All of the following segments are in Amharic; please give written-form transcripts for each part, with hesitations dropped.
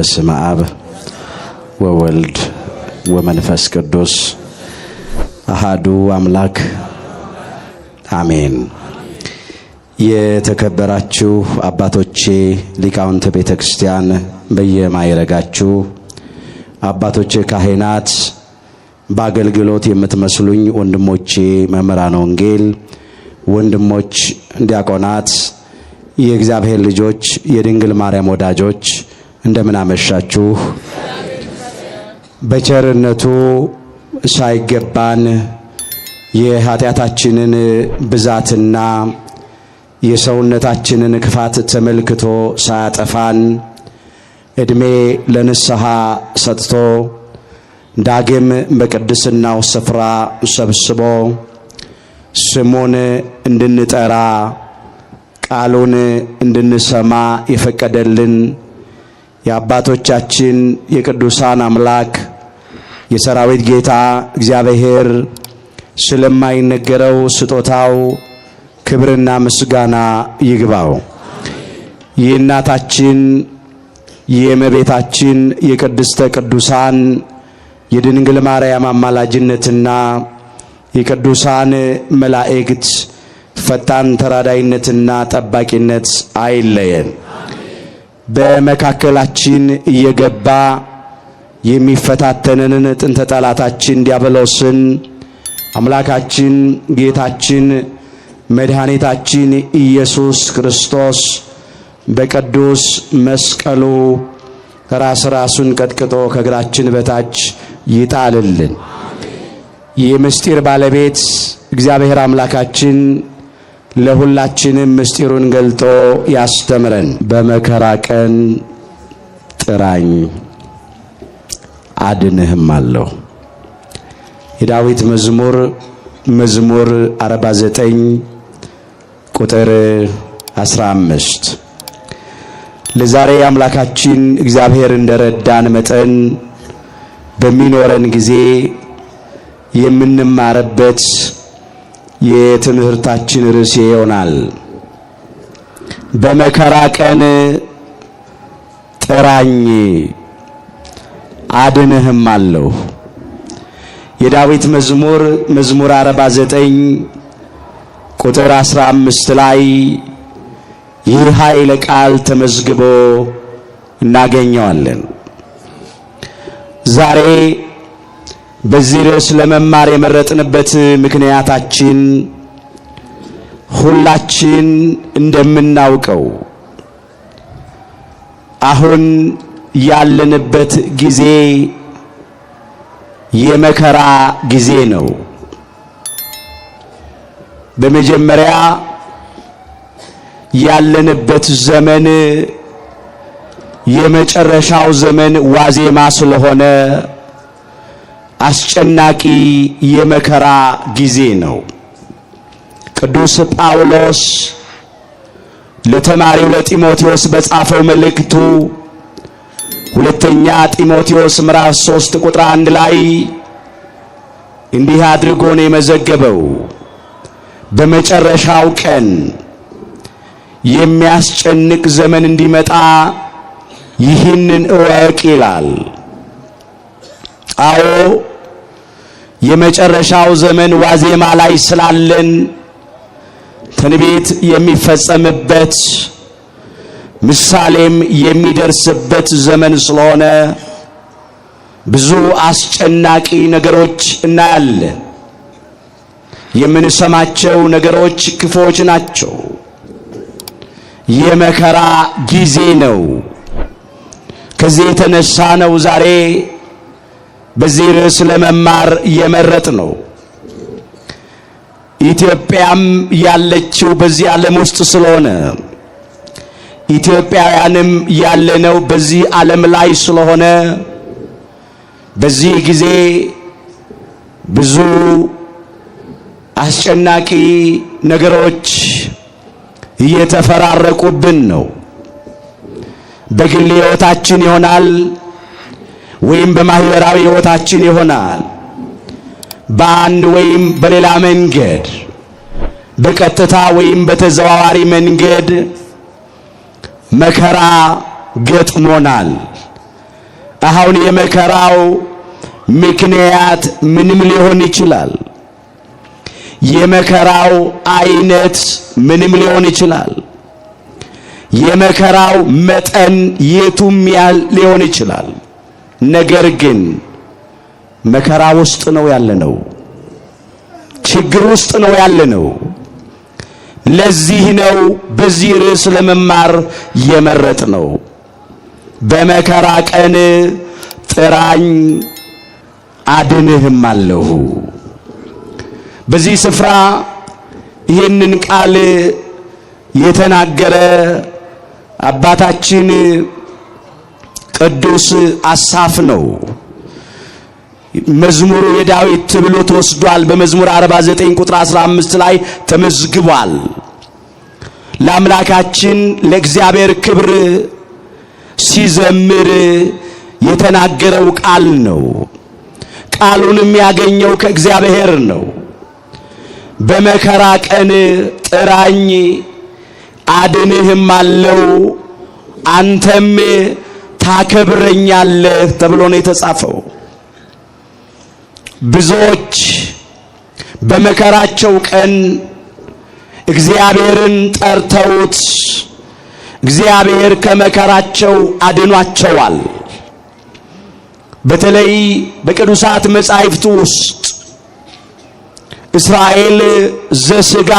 በስመ አብ ወወልድ ወመንፈስ ቅዱስ አሃዱ አምላክ አሜን። የተከበራችሁ አባቶቼ ሊቃውንተ ቤተ ክርስቲያን በየማይረጋችሁ፣ አባቶቼ ካህናት፣ በአገልግሎት የምትመስሉኝ ወንድሞቼ መምህራነ ወንጌል፣ ወንድሞች ዲያቆናት፣ የእግዚአብሔር ልጆች፣ የድንግል ማርያም ወዳጆች እንደምን አመሻችሁ። በቸርነቱ ሳይገባን የኃጢአታችንን ብዛትና የሰውነታችንን ክፋት ተመልክቶ ሳያጠፋን ዕድሜ ለንስሐ ሰጥቶ ዳግም በቅድስናው ስፍራ ሰብስቦ ስሙን እንድንጠራ ቃሉን እንድንሰማ የፈቀደልን የአባቶቻችን የቅዱሳን አምላክ የሰራዊት ጌታ እግዚአብሔር ስለማይነገረው ስጦታው ክብርና ምስጋና ይግባው። የእናታችን የእመቤታችን የቅድስተ ቅዱሳን የድንግል ማርያም አማላጅነትና የቅዱሳን መላእክት ፈጣን ተራዳይነትና ጠባቂነት አይለየን። በመካከላችን እየገባ የሚፈታተነንን ጥንተ ጠላታችን ዲያብሎስን አምላካችን ጌታችን መድኃኒታችን ኢየሱስ ክርስቶስ በቅዱስ መስቀሉ ራስ ራሱን ቀጥቅጦ ከእግራችን በታች ይጣልልን። የምስጢር ባለቤት እግዚአብሔር አምላካችን ለሁላችንም ምስጢሩን ገልጦ ያስተምረን። በመከራ ቀን ጥራኝ አድንህም አለሁ። የዳዊት መዝሙር መዝሙር 49 ቁጥር 15። ለዛሬ አምላካችን እግዚአብሔር እንደረዳን መጠን በሚኖረን ጊዜ የምንማርበት የትምህርታችን ርዕስ ይሆናል። በመከራ ቀን ጥራኝ አድንህም አለሁ። የዳዊት መዝሙር መዝሙር 49 ቁጥር 15 ላይ ይህ ኃይለ ቃል ተመዝግቦ እናገኘዋለን። ዛሬ በዚህ ርዕስ ለመማር የመረጥንበት ምክንያታችን ሁላችን እንደምናውቀው አሁን ያለንበት ጊዜ የመከራ ጊዜ ነው። በመጀመሪያ ያለንበት ዘመን የመጨረሻው ዘመን ዋዜማ ስለሆነ አስጨናቂ የመከራ ጊዜ ነው። ቅዱስ ጳውሎስ ለተማሪው ለጢሞቴዎስ በጻፈው መልእክቱ ሁለተኛ ጢሞቴዎስ ምዕራፍ 3 ቁጥር 1 ላይ እንዲህ አድርጎ ነው የመዘገበው። በመጨረሻው ቀን የሚያስጨንቅ ዘመን እንዲመጣ ይህንን እወቅ ይላል። አዎ የመጨረሻው ዘመን ዋዜማ ላይ ስላለን ትንቢት የሚፈጸምበት ምሳሌም የሚደርስበት ዘመን ስለሆነ ብዙ አስጨናቂ ነገሮች እናያለን። የምንሰማቸው ነገሮች ክፉዎች ናቸው። የመከራ ጊዜ ነው። ከዚህ የተነሳ ነው ዛሬ በዚህ ርዕስ ለመማር የመረጥ ነው። ኢትዮጵያም ያለችው በዚህ ዓለም ውስጥ ስለሆነ ኢትዮጵያውያንም ያለነው በዚህ ዓለም ላይ ስለሆነ በዚህ ጊዜ ብዙ አስጨናቂ ነገሮች እየተፈራረቁብን ነው። በግል ሕይወታችን ይሆናል ወይም በማህበራዊ ሕይወታችን ይሆናል። በአንድ ወይም በሌላ መንገድ፣ በቀጥታ ወይም በተዘዋዋሪ መንገድ መከራ ገጥሞናል። አሁን የመከራው ምክንያት ምንም ሊሆን ይችላል። የመከራው አይነት ምንም ሊሆን ይችላል። የመከራው መጠን የቱም ያህል ሊሆን ይችላል። ነገር ግን መከራ ውስጥ ነው ያለነው። ችግር ውስጥ ነው ያለነው። ለዚህ ነው በዚህ ርዕስ ለመማር የመረጥነው። በመከራ ቀን ጥራኝ አድንህም አለሁ። በዚህ ስፍራ ይህንን ቃል የተናገረ አባታችን ቅዱስ አሳፍ ነው። መዝሙሩ የዳዊት ብሎ ተወስዷል። በመዝሙር 49 ቁጥር 15 ላይ ተመዝግቧል። ለአምላካችን ለእግዚአብሔር ክብር ሲዘምር የተናገረው ቃል ነው። ቃሉንም ያገኘው ከእግዚአብሔር ነው። በመከራ ቀን ጥራኝ አድንህም አለው አንተም ታከብረኛለህ ተብሎ ነው የተጻፈው። ብዙዎች በመከራቸው ቀን እግዚአብሔርን ጠርተውት እግዚአብሔር ከመከራቸው አድኗቸዋል። በተለይ በቅዱሳት መጻሕፍት ውስጥ እስራኤል ዘሥጋ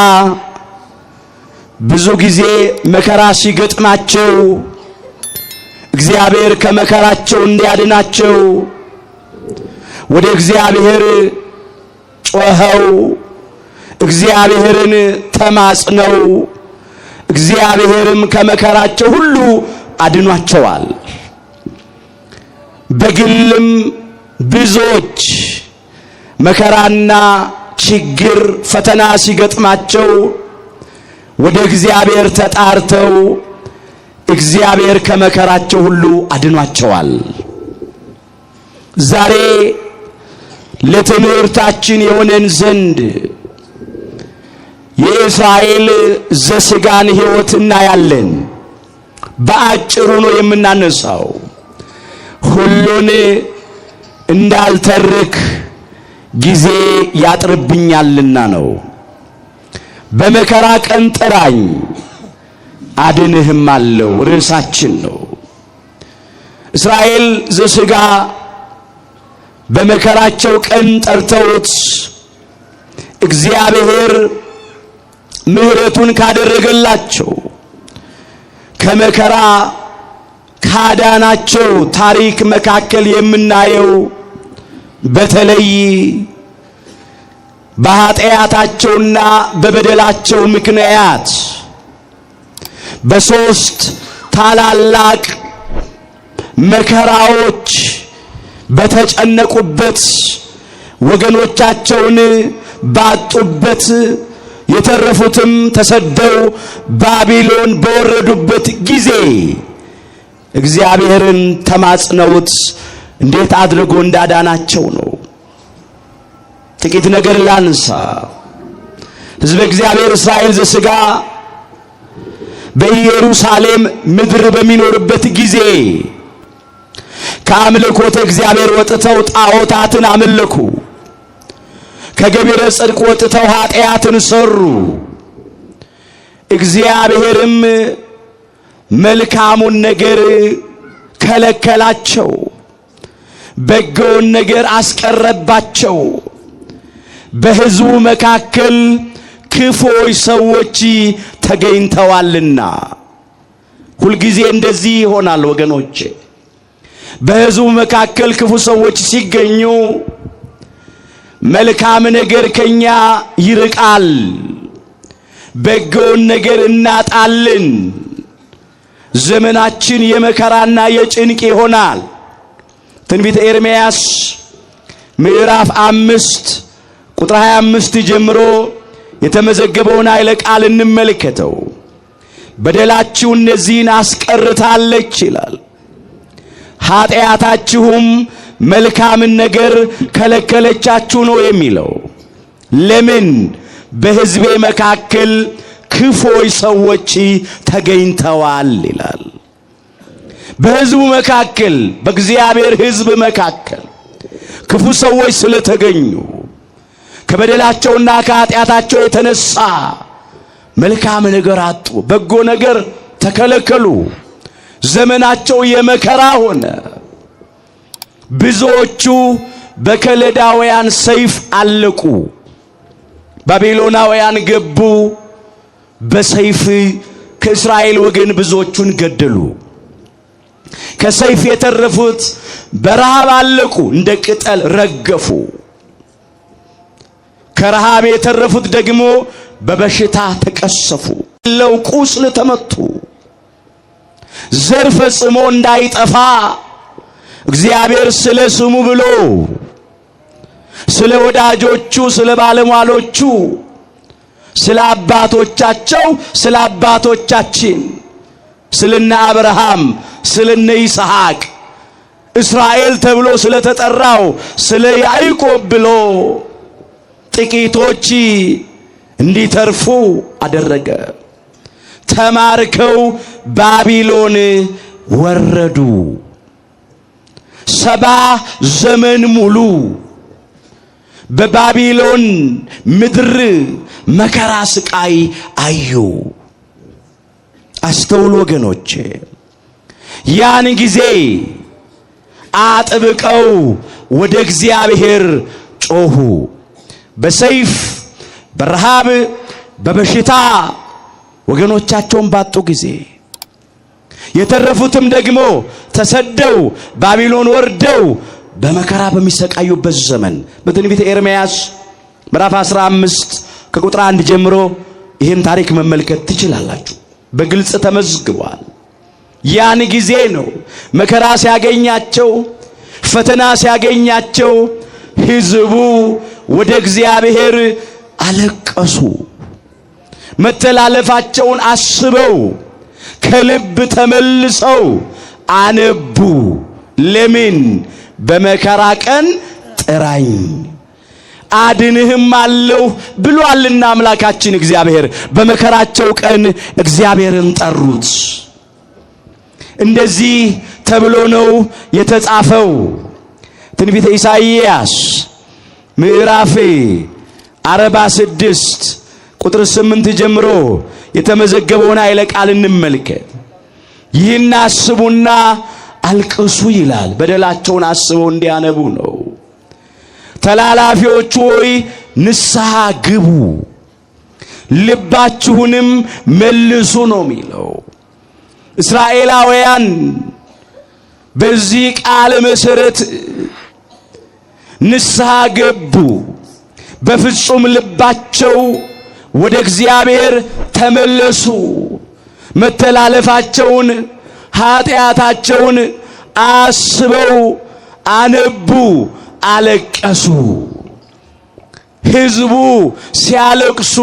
ብዙ ጊዜ መከራ ሲገጥማቸው እግዚአብሔር ከመከራቸው እንዲያድናቸው ወደ እግዚአብሔር ጮኸው እግዚአብሔርን ተማጽነው እግዚአብሔርም ከመከራቸው ሁሉ አድኗቸዋል። በግልም ብዙዎች መከራና ችግር ፈተና ሲገጥማቸው ወደ እግዚአብሔር ተጣርተው እግዚአብሔር ከመከራቸው ሁሉ አድኗቸዋል። ዛሬ ለትምህርታችን የሆነን ዘንድ የእስራኤል ዘሥጋን ሕይወት እናያለን። በአጭሩ ነው የምናነሳው። ሁሉን እንዳልተርክ ጊዜ ያጥርብኛልና ነው። በመከራ ቀን ጥራኝ አድንህም አለው ርዕሳችን ነው። እስራኤል ዘሥጋ በመከራቸው ቀን ጠርተውት እግዚአብሔር ምሕረቱን ካደረገላቸው ከመከራ ካዳናቸው ታሪክ መካከል የምናየው በተለይ በኃጢአታቸውና በበደላቸው ምክንያት በሶስት ታላላቅ መከራዎች በተጨነቁበት፣ ወገኖቻቸውን ባጡበት፣ የተረፉትም ተሰደው ባቢሎን በወረዱበት ጊዜ እግዚአብሔርን ተማጽነውት እንዴት አድርጎ እንዳዳናቸው ነው። ጥቂት ነገር ላንሳ። ሕዝበ እግዚአብሔር እስራኤል ዘሥጋ በኢየሩሳሌም ምድር በሚኖርበት ጊዜ ከአምልኮተ እግዚአብሔር ወጥተው ጣዖታትን አመለኩ። ከገቢረ ጽድቅ ወጥተው ኃጢአትን ሰሩ። እግዚአብሔርም መልካሙን ነገር ከለከላቸው፣ በጎውን ነገር አስቀረባቸው። በሕዝቡ መካከል ክፉዎች ሰዎች ተገኝተዋልና። ሁልጊዜ እንደዚህ ይሆናል ወገኖቼ። በሕዝቡ መካከል ክፉ ሰዎች ሲገኙ መልካም ነገር ከኛ ይርቃል፣ በጎውን ነገር እናጣለን። ዘመናችን የመከራና የጭንቅ ይሆናል። ትንቢተ ኤርምያስ ምዕራፍ 5 ቁጥር 25 ጀምሮ የተመዘገበውን ኃይለ ቃል እንመልከተው። በደላችሁ እነዚህን አስቀርታለች ይላል፣ ኃጢአታችሁም መልካምን ነገር ከለከለቻችሁ ነው የሚለው። ለምን? በሕዝቤ መካከል ክፉዎች ሰዎች ተገኝተዋል ይላል። በሕዝቡ መካከል በእግዚአብሔር ሕዝብ መካከል ክፉ ሰዎች ስለተገኙ ከበደላቸውና ከኃጢአታቸው የተነሳ መልካም ነገር አጡ፣ በጎ ነገር ተከለከሉ። ዘመናቸው የመከራ ሆነ። ብዙዎቹ በከለዳውያን ሰይፍ አለቁ። ባቢሎናውያን ገቡ፣ በሰይፍ ከእስራኤል ወገን ብዙዎቹን ገደሉ። ከሰይፍ የተረፉት በረሃብ አለቁ፣ እንደ ቅጠል ረገፉ። ከረሃብ የተረፉት ደግሞ በበሽታ ተቀሰፉ፣ ለው ቁስል ተመቱ። ዘር ፈጽሞ እንዳይጠፋ እግዚአብሔር ስለ ስሙ ብሎ ስለ ወዳጆቹ፣ ስለ ባለሟሎቹ፣ ስለ አባቶቻቸው፣ ስለ አባቶቻችን፣ ስለነ አብርሃም፣ ስለነ ይስሐቅ እስራኤል ተብሎ ስለተጠራው ስለ ያዕቆብ ብሎ ጥቂቶች እንዲተርፉ አደረገ። ተማርከው ባቢሎን ወረዱ። 70 ዘመን ሙሉ በባቢሎን ምድር መከራ ስቃይ አዩ። አስተውሉ ወገኖቼ። ያን ጊዜ አጥብቀው ወደ እግዚአብሔር ጮኹ። በሰይፍ በረሃብ በበሽታ ወገኖቻቸውን ባጡ ጊዜ የተረፉትም ደግሞ ተሰደው ባቢሎን ወርደው በመከራ በሚሰቃዩበት ዘመን በትንቢተ ኤርምያስ ምዕራፍ 15 ከቁጥር 1 ጀምሮ ይህን ታሪክ መመልከት ትችላላችሁ። በግልጽ ተመዝግቧል። ያን ጊዜ ነው መከራ ሲያገኛቸው፣ ፈተና ሲያገኛቸው ሕዝቡ ወደ እግዚአብሔር አለቀሱ። መተላለፋቸውን አስበው ከልብ ተመልሰው አነቡ። ለምን? በመከራ ቀን ጥራኝ አድንህም አለሁ ብሏልና አምላካችን እግዚአብሔር። በመከራቸው ቀን እግዚአብሔርን ጠሩት። እንደዚህ ተብሎ ነው የተጻፈው። ትንቢተ ኢሳይያስ ምዕራፍ 46 ቁጥር 8 ጀምሮ የተመዘገበውን ኃይለ ቃል እንመልከት። ይህን አስቡና አልቅሱ ይላል። በደላቸውን አስበው እንዲያነቡ ነው። ተላላፊዎቹ ሆይ ንስሐ ግቡ፣ ልባችሁንም መልሱ ነው የሚለው። እስራኤላውያን በዚህ ቃል መሰረት ንስሐ ገቡ። በፍጹም ልባቸው ወደ እግዚአብሔር ተመለሱ። መተላለፋቸውን ኃጢአታቸውን አስበው አነቡ፣ አለቀሱ። ሕዝቡ ሲያለቅሱ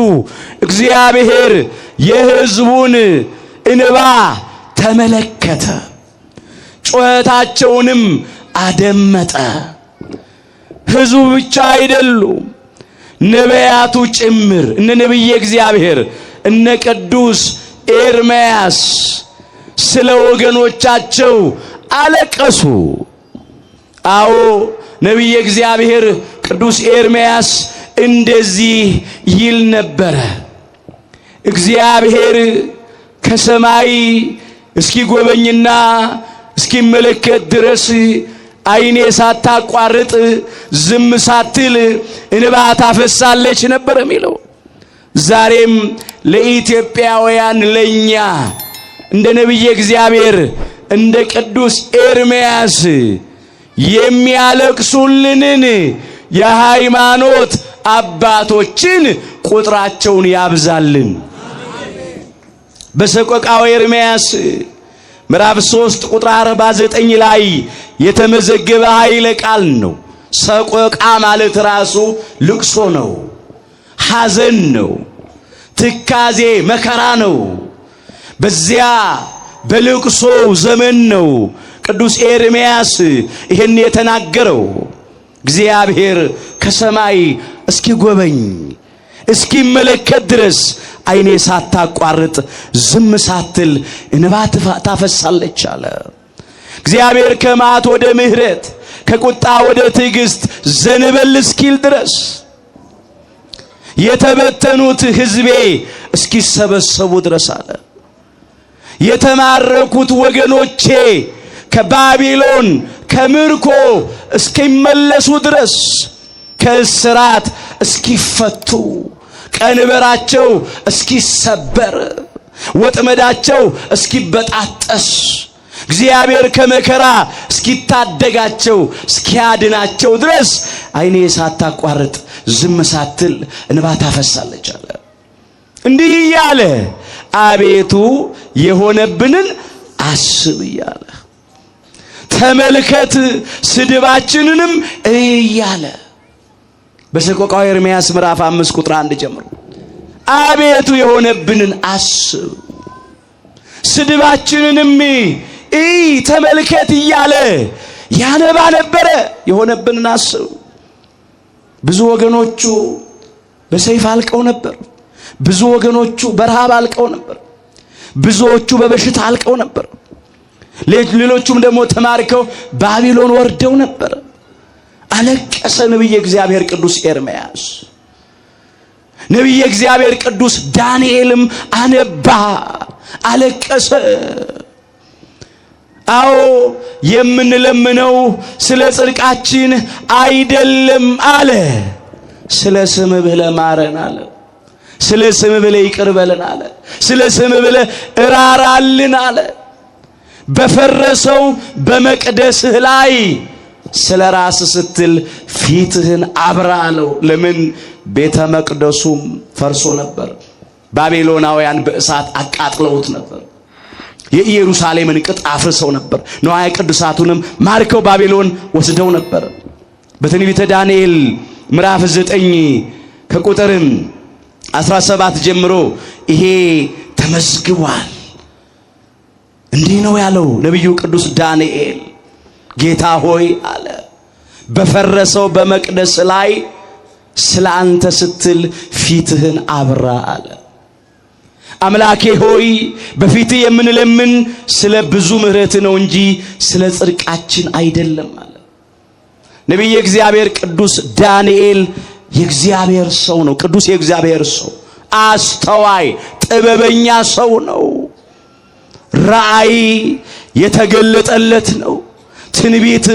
እግዚአብሔር የሕዝቡን እንባ ተመለከተ፣ ጩኸታቸውንም አደመጠ። ሕዝቡ ብቻ አይደሉም፣ ነቢያቱ ጭምር እነ ነቢየ እግዚአብሔር እነ ቅዱስ ኤርምያስ ስለ ወገኖቻቸው አለቀሱ። አዎ ነቢየ እግዚአብሔር ቅዱስ ኤርምያስ እንደዚህ ይል ነበረ። እግዚአብሔር ከሰማይ እስኪጎበኝና እስኪመለከት ድረስ ዓይኔ ሳታቋርጥ ዝም ሳትል እንባ ታፈሳለች ነበር የሚለው። ዛሬም ለኢትዮጵያውያን ለኛ እንደ ነቢየ እግዚአብሔር እንደ ቅዱስ ኤርምያስ የሚያለቅሱልንን የሃይማኖት አባቶችን ቁጥራቸውን ያብዛልን። በሰቆቃወ ኤርምያስ ምዕራፍ 3 ቁጥር 49 ላይ የተመዘገበ ኃይለ ቃል ነው። ሰቆቃ ማለት ራሱ ልቅሶ ነው፣ ሐዘን ነው፣ ትካዜ መከራ ነው። በዚያ በልቅሶ ዘመን ነው ቅዱስ ኤርምያስ ይህን የተናገረው። እግዚአብሔር ከሰማይ እስኪጎበኝ እስኪመለከት ድረስ ዓይኔ ሳታቋርጥ ዝም ሳትል እንባ ታፈሳለች አለ። እግዚአብሔር ከመዓት ወደ ምሕረት ከቁጣ ወደ ትዕግስት ዘንበል እስኪል ድረስ፣ የተበተኑት ሕዝቤ እስኪሰበሰቡ ድረስ አለ። የተማረኩት ወገኖቼ ከባቢሎን ከምርኮ እስኪመለሱ ድረስ፣ ከእስራት እስኪፈቱ፣ ቀንበራቸው እስኪሰበር፣ ወጥመዳቸው እስኪበጣጠስ፣ እግዚአብሔር ከመከራ እስኪታደጋቸው እስኪያድናቸው ድረስ ዓይኔ ሳታቋርጥ ዝም ሳትል እንባ ታፈሳለች አለ። እንዲህ እያለ አቤቱ የሆነብንን አስብ እያለ፣ ተመልከት ስድባችንንም እያለ፣ በሰቆቃወ ኤርምያስ ምዕራፍ 5 ቁጥር 1 ጀምሮ አቤቱ የሆነብንን አስብ፣ ስድባችንንም እይ ተመልከት እያለ ያነባ ነበረ። የሆነብንን አስብ። ብዙ ወገኖቹ በሰይፍ አልቀው ነበር። ብዙ ወገኖቹ በረሃብ አልቀው ነበር። ብዙዎቹ በበሽታ አልቀው ነበር። ሌሎቹም ደግሞ ተማርከው ባቢሎን ወርደው ነበር። አለቀሰ ነቢየ እግዚአብሔር ቅዱስ ኤርምያስ። ነቢየ እግዚአብሔር ቅዱስ ዳንኤልም አነባ፣ አለቀሰ። አዎ የምንለምነው ስለ ጽድቃችን አይደለም አለ። ስለ ስም ብለህ ማረን አለ። ስለ ስም ብለህ ይቅር በለን አለ። ስለ ስም ብለህ እራራልን አለ። በፈረሰው በመቅደስህ ላይ ስለ ራስ ስትል ፊትህን አብራ አለው። ለምን? ቤተ መቅደሱም ፈርሶ ነበር። ባቢሎናውያን በእሳት አቃጥለውት ነበር። የኢየሩሳሌምን ቅጥ አፍርሰው ነበር። ንዋየ ቅዱሳቱንም ማርከው ባቢሎን ወስደው ነበር። በትንቢተ ዳንኤል ምዕራፍ 9 ከቁጥርም 17 ጀምሮ ይሄ ተመዝግቧል። እንዲህ ነው ያለው ነቢዩ ቅዱስ ዳንኤል፣ ጌታ ሆይ አለ፣ በፈረሰው በመቅደስ ላይ ስለ አንተ ስትል ፊትህን አብራ አለ። አምላኬ ሆይ በፊትህ የምንለምን ስለ ብዙ ምሕረት ነው እንጂ ስለ ጽድቃችን አይደለም አለ። ነቢየ እግዚአብሔር ቅዱስ ዳንኤል የእግዚአብሔር ሰው ነው። ቅዱስ የእግዚአብሔር ሰው፣ አስተዋይ ጥበበኛ ሰው ነው። ራእይ የተገለጠለት ነው። ትንቢት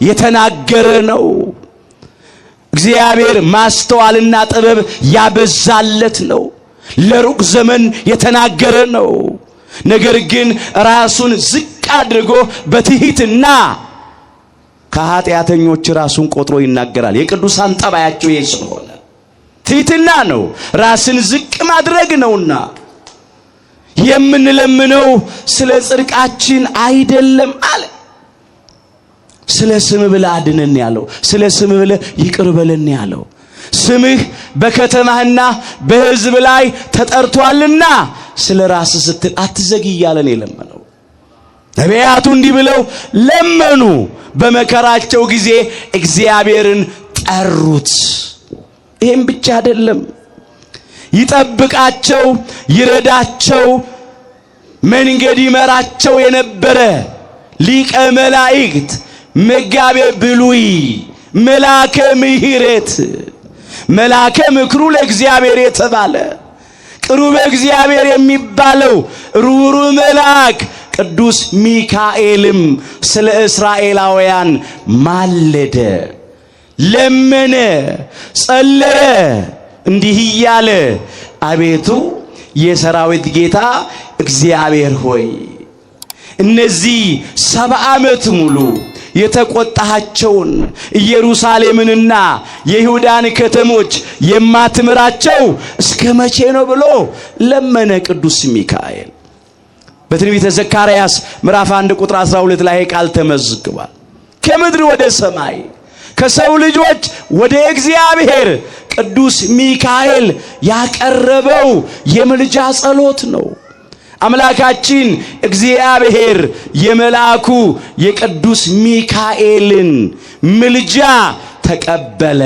የተናገረ ነው። እግዚአብሔር ማስተዋልና ጥበብ ያበዛለት ነው። ለሩቅ ዘመን የተናገረ ነው። ነገር ግን ራሱን ዝቅ አድርጎ በትሕትና ከኃጢአተኞች ራሱን ቆጥሮ ይናገራል። የቅዱሳን ጠባያቸው ይህ ስለሆነ ትሕትና ነው፣ ራስን ዝቅ ማድረግ ነውና የምንለምነው ስለ ጽድቃችን አይደለም አለ። ስለ ስም ብለህ አድነን ያለው፣ ስለ ስም ብለህ ይቅር በለን ያለው፣ ስምህ በከተማህና በሕዝብ ላይ ተጠርቷልና ስለ ራስህ ስትል አትዘግይ እያለን የለመነው። ነቢያቱ እንዲህ ብለው ለመኑ። በመከራቸው ጊዜ እግዚአብሔርን ጠሩት። ይሄም ብቻ አይደለም፣ ይጠብቃቸው፣ ይረዳቸው፣ መንገድ ይመራቸው የነበረ ሊቀ መላእክት መጋቤ ብሉይ መላከ ምሕረት መላከ ምክሩ ለእግዚአብሔር የተባለ ቅሩበ እግዚአብሔር የሚባለው ሩሩ መልአክ ቅዱስ ሚካኤልም ስለ እስራኤላውያን ማለደ፣ ለመነ፣ ጸለየ እንዲህ እያለ አቤቱ የሰራዊት ጌታ እግዚአብሔር ሆይ እነዚህ 70 ዓመት ሙሉ የተቆጣሃቸውን ኢየሩሳሌምንና የይሁዳን ከተሞች የማትምራቸው እስከ መቼ ነው ብሎ ለመነ ቅዱስ ሚካኤል። በትንቢተ ዘካርያስ ምዕራፍ 1 ቁጥር 12 ላይ ቃል ተመዝግቧል። ከምድር ወደ ሰማይ ከሰው ልጆች ወደ እግዚአብሔር ቅዱስ ሚካኤል ያቀረበው የምልጃ ጸሎት ነው። አምላካችን እግዚአብሔር የመልአኩ የቅዱስ ሚካኤልን ምልጃ ተቀበለ፣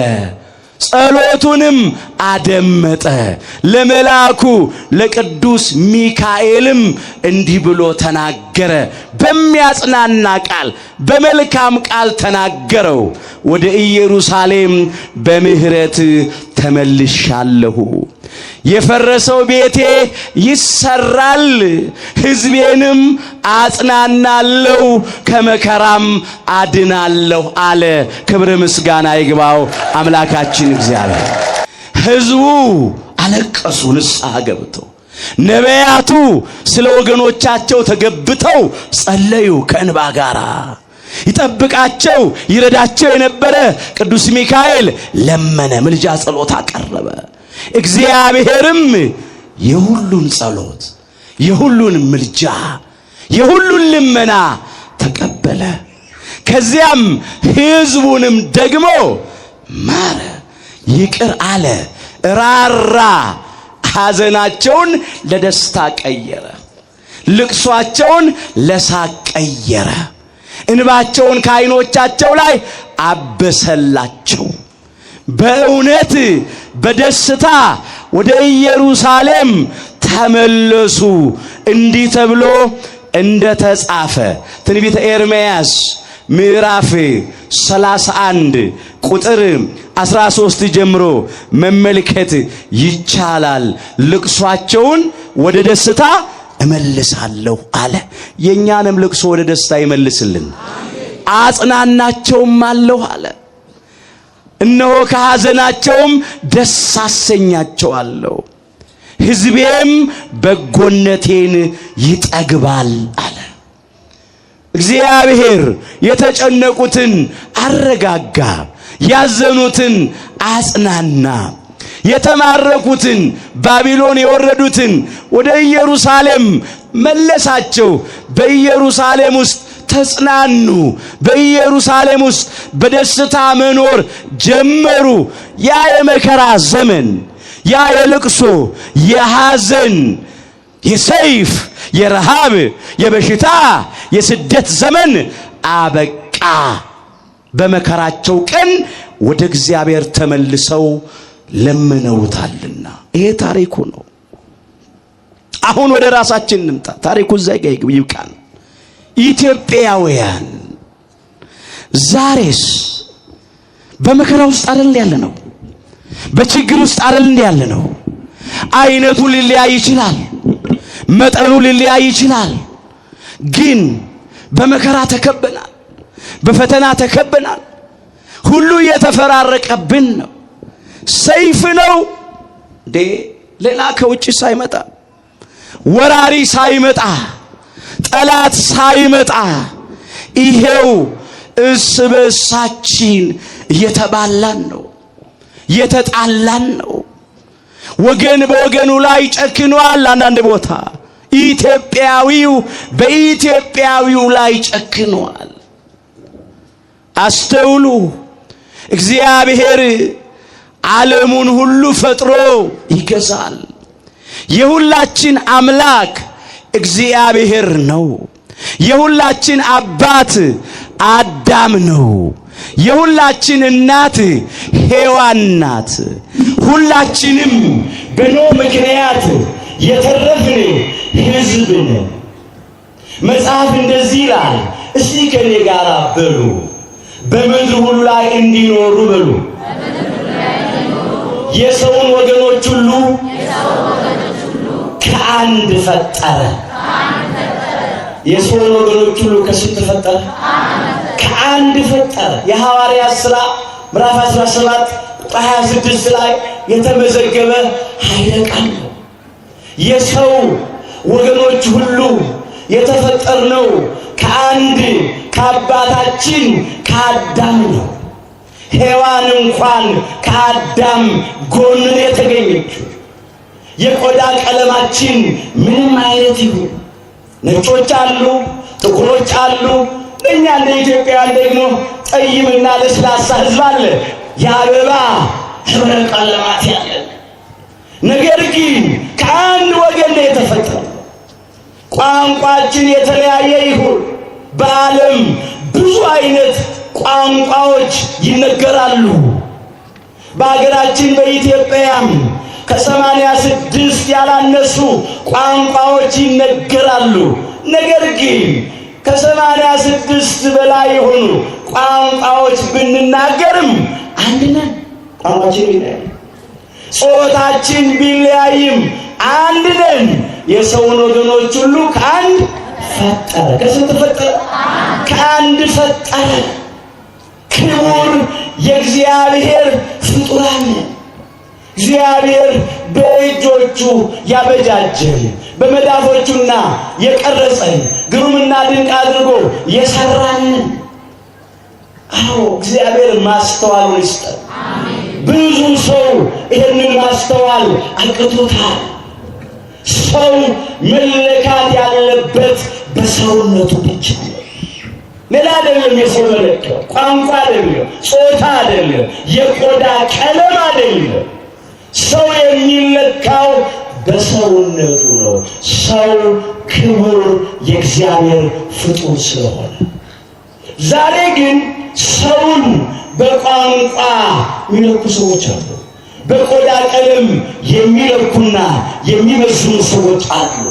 ጸሎቱንም አደመጠ። ለመልአኩ ለቅዱስ ሚካኤልም እንዲህ ብሎ ተናገረ። በሚያጽናና ቃል፣ በመልካም ቃል ተናገረው። ወደ ኢየሩሳሌም በምህረት ተመልሻለሁ፣ የፈረሰው ቤቴ ይሰራል፣ ሕዝቤንም አጽናናለሁ፣ ከመከራም አድናለሁ አለ። ክብር ምስጋና ይግባው አምላካችን እግዚአብሔር። ሕዝቡ አለቀሱ፣ ንስሐ ገብተው። ነቢያቱ ስለ ወገኖቻቸው ተገብተው ጸለዩ ከእንባ ጋራ። ይጠብቃቸው ይረዳቸው የነበረ ቅዱስ ሚካኤል ለመነ፣ ምልጃ ጸሎት አቀረበ። እግዚአብሔርም የሁሉን ጸሎት፣ የሁሉን ምልጃ፣ የሁሉን ልመና ተቀበለ። ከዚያም ሕዝቡንም ደግሞ ማረ፣ ይቅር አለ፣ ራራ። ሐዘናቸውን ለደስታ ቀየረ፣ ልቅሷቸውን ለሳቅ ቀየረ፣ እንባቸውን ከዓይኖቻቸው ላይ አበሰላቸው። በእውነት በደስታ ወደ ኢየሩሳሌም ተመለሱ። እንዲህ ተብሎ እንደ ተጻፈ ትንቢተ ኤርምያስ ምዕራፍ 31 ቁጥር 13 ጀምሮ መመልከት ይቻላል። ልቅሷቸውን ወደ ደስታ እመልሳለሁ አለ። የእኛንም ልቅሶ ወደ ደስታ ይመልስልን። አጽናናቸውም አለሁ አለ። እነሆ ከሐዘናቸውም ደስ አሰኛቸዋለሁ፣ ሕዝቤም በጎነቴን ይጠግባል አለ። እግዚአብሔር የተጨነቁትን አረጋጋ፣ ያዘኑትን አጽናና፣ የተማረኩትን ባቢሎን የወረዱትን ወደ ኢየሩሳሌም መለሳቸው። በኢየሩሳሌም ውስጥ ተጽናኑ። በኢየሩሳሌም ውስጥ በደስታ መኖር ጀመሩ። ያ የመከራ ዘመን፣ ያ የልቅሶ የሐዘን፣ የሰይፍ፣ የረሃብ፣ የበሽታ፣ የስደት ዘመን አበቃ። በመከራቸው ቀን ወደ እግዚአብሔር ተመልሰው ለምነውታልና። ይሄ ታሪኩ ነው። አሁን ወደ ራሳችን እንምጣ። ታሪኩ እዛ ጋ ይብቃል። ኢትዮጵያውያን ዛሬስ በመከራ ውስጥ አይደል ያለ ነው? በችግር ውስጥ አይደል እንደ ያለ ነው? አይነቱ ሊለያይ ይችላል፣ መጠኑ ሊለያይ ይችላል። ግን በመከራ ተከበናል፣ በፈተና ተከበናል። ሁሉ እየተፈራረቀብን ነው። ሰይፍ ነው እንዴ? ሌላ ከውጭ ሳይመጣ፣ ወራሪ ሳይመጣ፣ ጠላት ሳይመጣ ይሄው እርስ በእርሳችን እየተባላን ነው፣ እየተጣላን ነው። ወገን በወገኑ ላይ ጨክኗል። አንዳንድ ቦታ ኢትዮጵያዊው በኢትዮጵያዊው ላይ ጨክኗል። አስተውሉ። እግዚአብሔር ዓለሙን ሁሉ ፈጥሮ ይገዛል። የሁላችን አምላክ እግዚአብሔር ነው። የሁላችን አባት አዳም ነው። የሁላችን እናት ሔዋን ናት። ሁላችንም በኖህ ምክንያት የተረፍን ሕዝብ ነን። መጽሐፍ እንደዚህ ይላል። እስቲ ከኔ ጋር በሉ፣ በምድር ሁሉ ላይ እንዲኖሩ በሉ። የሰውን ወገኖች ሁሉ ከአንድ ፈጠረ። የሰውን ወገኖች ሁሉ ከስንት ፈጠረ? ከአንድ ፈጠረ። የሐዋርያት ሥራ ምዕራፍ 17 ቁጥር 26 ላይ የተመዘገበ ኃይለ ቃል ነው። የሰው ወገኖች ሁሉ የተፈጠርነው ከአንድ ከአባታችን ከአዳም ነው። ሔዋን እንኳን ከአዳም ጎን የተገኘችው። የቆዳ ቀለማችን ምንም አይነት ይሁን ነጮች አሉ፣ ጥቁሮች አሉ። እኛ እንደ ኢትዮጵያውያን ደግሞ ጠይምና ለስላሳ ሕዝብ አለ፣ የአበባ ህብረ ቀለማት ያለን። ነገር ግን ከአንድ ወገን ነው የተፈጠረው። ቋንቋችን የተለያየ ይሁን፣ በዓለም ብዙ አይነት ቋንቋዎች ይነገራሉ። በሀገራችን በኢትዮጵያም ከ86 ያላነሱ ቋንቋዎች ይነገራሉ። ነገር ግን ከ86 በላይ የሆኑ ቋንቋዎች ብንናገርም አንድ ነን። ቋንቋችን ቢለያይም፣ ጾታችን ቢለያይም አንድ ነን። የሰውን ወገኖች ሁሉ ከአንድ ፈጠረ። ከስንት ፈጠረ? ከአንድ ፈጠረ። ክቡር የእግዚአብሔር ፍጡራን፣ እግዚአብሔር በእጆቹ ያበጃጀን፣ በመዳፎቹና የቀረጸን፣ ግሩምና ድንቅ አድርጎ የሰራን። አዎ፣ እግዚአብሔር ማስተዋሉን ይስጠን። ብዙ ሰው ይህንን ማስተዋል አቅቶታል። ሰው መለካት ያለበት በሰውነቱ ብቻ ነው። ሌላ አይደለም። የሰው መለኪያው ቋንቋ አይደለም፣ ጾታ አይደለም፣ የቆዳ ቀለም አይደለም። ሰው የሚለካው በሰውነቱ ነው። ሰው ክቡር የእግዚአብሔር ፍጡር ስለሆነ፣ ዛሬ ግን ሰውን በቋንቋ የሚለኩ ሰዎች አሉ። በቆዳ ቀለም የሚለኩና የሚመዝኑ ሰዎች አሉ።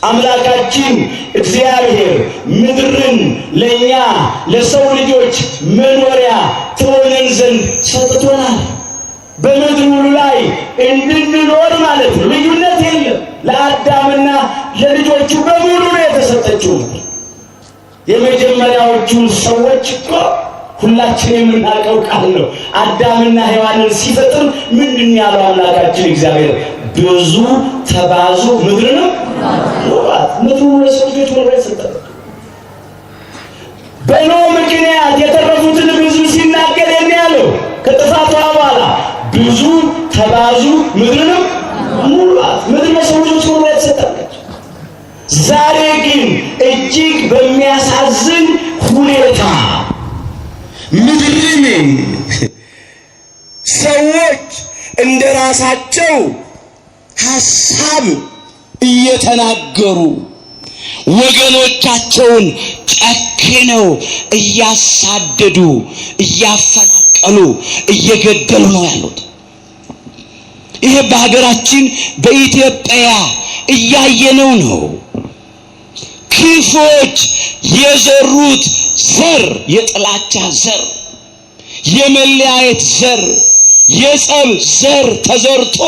አምላካችን እግዚአብሔር ምድርን ለኛ ለሰው ልጆች መኖሪያ ትሆነን ዘንድ ሰጥቶናል። በምድር ሁሉ ላይ እንድንኖር ማለት ነው። ልዩነት የለም። ለአዳምና ለልጆቹ በሙሉ ነው የተሰጠችው። የመጀመሪያዎቹ ሰዎች እኮ ሁላችን የምናውቀው ቃል ነው። አዳምና ሔዋንን ሲፈጥር ምንድን ያለው አምላካችን እግዚአብሔር? ብዙ ተባዙ፣ ምድርንም ሙሏት። ምድሩ ለሰው ልጆች መኖሪያ ሰጠ። በኖህ ምክንያት የተረፉትን ብዙ ሲናገር የሚያለው ከጥፋቷ በኋላ ብዙ ተባዙ፣ ምድርንም ሙሏት። ምድር ለሰው ልጆች መኖሪያ ተሰጣለች። ዛሬ ግን እጅግ በሚያሳዝን ሁኔታ ምድርን ሰዎች እንደ ራሳቸው ሐሳብ እየተናገሩ ወገኖቻቸውን ጨክነው እያሳደዱ፣ እያፈናቀሉ፣ እየገደሉ ነው ያሉት። ይሄ በሀገራችን በኢትዮጵያ እያየነው ነው። ክፎች የዘሩት ዘር፣ የጥላቻ ዘር፣ የመለያየት ዘር፣ የጸብ ዘር ተዘርቶ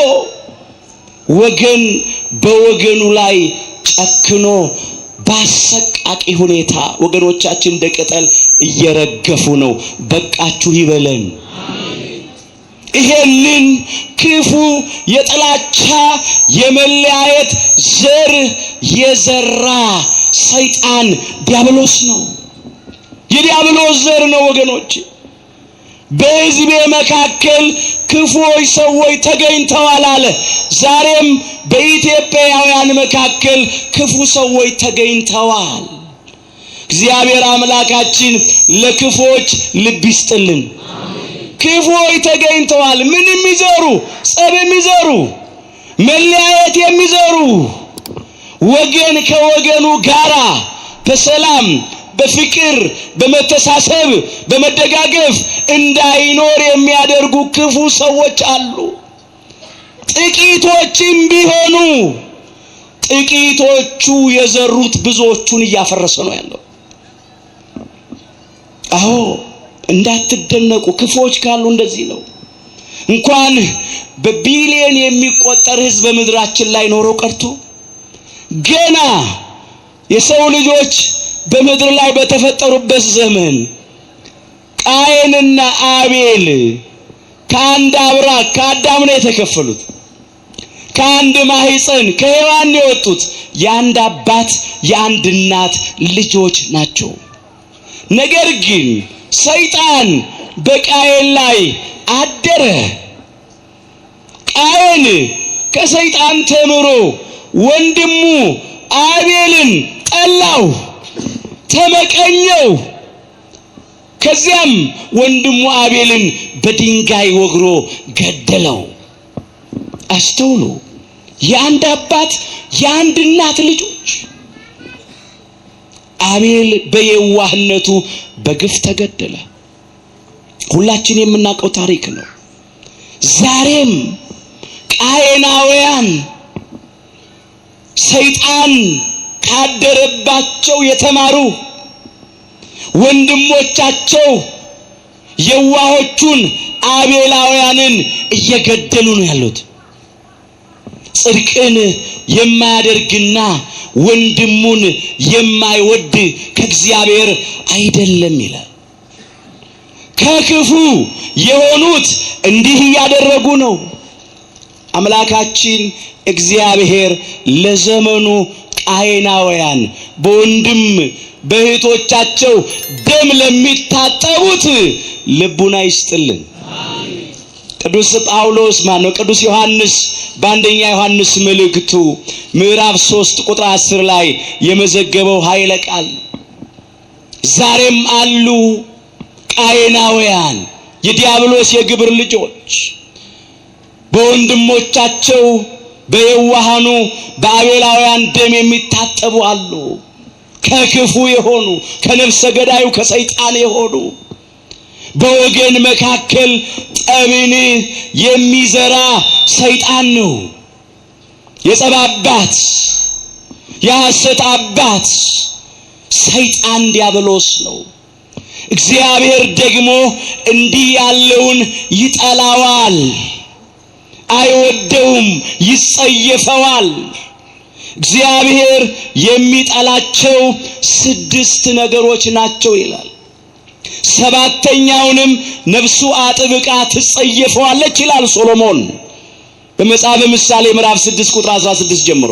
ወገን በወገኑ ላይ ጨክኖ በአሰቃቂ ሁኔታ ወገኖቻችን እንደ ቅጠል እየረገፉ ነው። በቃችሁ ይበለን። ይሄንን ክፉ የጥላቻ የመለያየት ዘር የዘራ ሰይጣን ዲያብሎስ ነው። የዲያብሎስ ዘር ነው ወገኖች። በሕዝቤ መካከል ክፉዎች ሰዎች ተገኝተዋል አለ። ዛሬም በኢትዮጵያውያን መካከል ክፉ ሰዎች ተገኝተዋል። እግዚአብሔር አምላካችን ለክፉዎች ልብ ይስጥልን። ክፉዎች ተገኝተዋል። ምን የሚዘሩ? ጸብ የሚዘሩ፣ መለያየት የሚዘሩ፣ ወገን ከወገኑ ጋራ በሰላም፣ በፍቅር፣ በመተሳሰብ፣ በመደጋገፍ እንዳይኖር የሚያደርጉ ክፉ ሰዎች አሉ። ጥቂቶችም ቢሆኑ ጥቂቶቹ የዘሩት ብዙዎቹን እያፈረሰ ነው ያለው። አዎ፣ እንዳትደነቁ፣ ክፉዎች ካሉ እንደዚህ ነው። እንኳን በቢሊየን የሚቆጠር ሕዝብ በምድራችን ላይ ኖሮ ቀርቶ ገና የሰው ልጆች በምድር ላይ በተፈጠሩበት ዘመን ቃየንና አቤል ከአንድ አብራክ ከአዳም ነው የተከፈሉት። ከአንድ ማህፀን ከሔዋን ነው የወጡት። የአንድ አባት የአንድ እናት ልጆች ናቸው። ነገር ግን ሰይጣን በቃየን ላይ አደረ። ቃየን ከሰይጣን ተምሮ ወንድሙ አቤልን ጠላው፣ ተመቀኘው። ከዚያም ወንድሙ አቤልን በድንጋይ ወግሮ ገደለው። አስተውሉ። የአንድ አባት የአንድ እናት ልጆች። አቤል በየዋህነቱ በግፍ ተገደለ። ሁላችን የምናውቀው ታሪክ ነው። ዛሬም ቃየናውያን ሰይጣን ካደረባቸው የተማሩ ወንድሞቻቸው የዋሆቹን አቤላውያንን እየገደሉ ነው ያሉት። ጽድቅን የማያደርግና ወንድሙን የማይወድ ከእግዚአብሔር አይደለም ይላል። ከክፉ የሆኑት እንዲህ እያደረጉ ነው። አምላካችን እግዚአብሔር ለዘመኑ ቃየናውያን በወንድም በእህቶቻቸው ደም ለሚታጠቡት ልቡና ይስጥልን። ቅዱስ ጳውሎስ ማነው? ቅዱስ ዮሐንስ በአንደኛ ዮሐንስ መልእክቱ ምዕራፍ 3 ቁጥር 10 ላይ የመዘገበው ኃይለ ቃል ዛሬም አሉ ቃየናውያን የዲያብሎስ የግብር ልጆች በወንድሞቻቸው በየዋሃኑ በአቤላውያን ደም የሚታጠቡ አሉ። ከክፉ የሆኑ ከነፍሰ ገዳዩ ከሰይጣን የሆኑ በወገን መካከል ጠብን የሚዘራ ሰይጣን ነው። የጸብ አባት፣ የሐሰት አባት ሰይጣን ዲያብሎስ ነው። እግዚአብሔር ደግሞ እንዲህ ያለውን ይጠላዋል፣ አይወደውም፣ ይጸየፈዋል። እግዚአብሔር የሚጠላቸው 6 ነገሮች ናቸው ይላል። 7ኛውንም ነፍሱ አጥብቃ ትጸየፈዋለች ይላል ሶሎሞን በመጽሐፈ ምሳሌ ምዕራፍ 6 ቁጥር 16 ጀምሮ